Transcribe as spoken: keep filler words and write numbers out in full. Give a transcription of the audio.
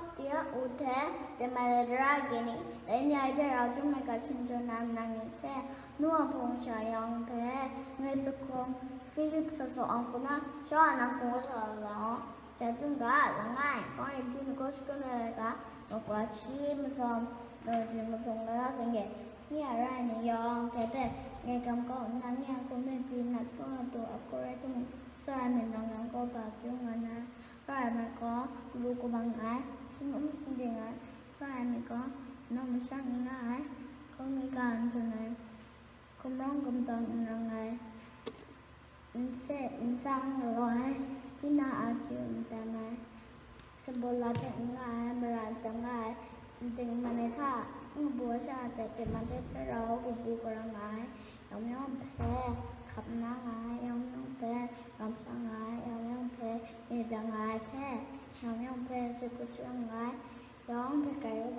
Tia u hte, Samaria tara agyi ni, dai ni a hte rau chyum ai ga shingtung na nang ni hte, nu a hpung sha yawng hpe, ngai sahkawng Philip sa saw ang hku na, shawa nang hkungga sa ai lam, ja chyum ga, langai, kawng e byin hkaw shakun ai ga, makwa shi masawm, daw ji masawm ga la hpyen ge, ni a rai ni yawng hte hpe, ngai gam kau nna, ni a hkum hpe pyi na, hkawng atu a hku rai timung, tsawra ai myit rawng yawng kaw ba kyu nga na, Hpa rai mai gaw, kabu kabang ai, singwum singding ai, hpa rai mai gaw, naw mashang n nga ai, hkawng mi ga n dun ai, hkum rawng gumtawng n rang ai, n se n tsang n raw ai, hpyi na a akyu n tam ai, sambawla hte n nga ai, mara n tam nga ai, n ting man ai hta, n kabu ai sha hte hpyen man hte hpyen rau kabu karang nga ai, yawng yawng hpe hkap na nga ai, yawng yawng hpe kamsham nga ai, yawng yawng hpe myit dang nga ai hte, yawng yawng hpe shut hkrum nga ai, yawng hpe grai rai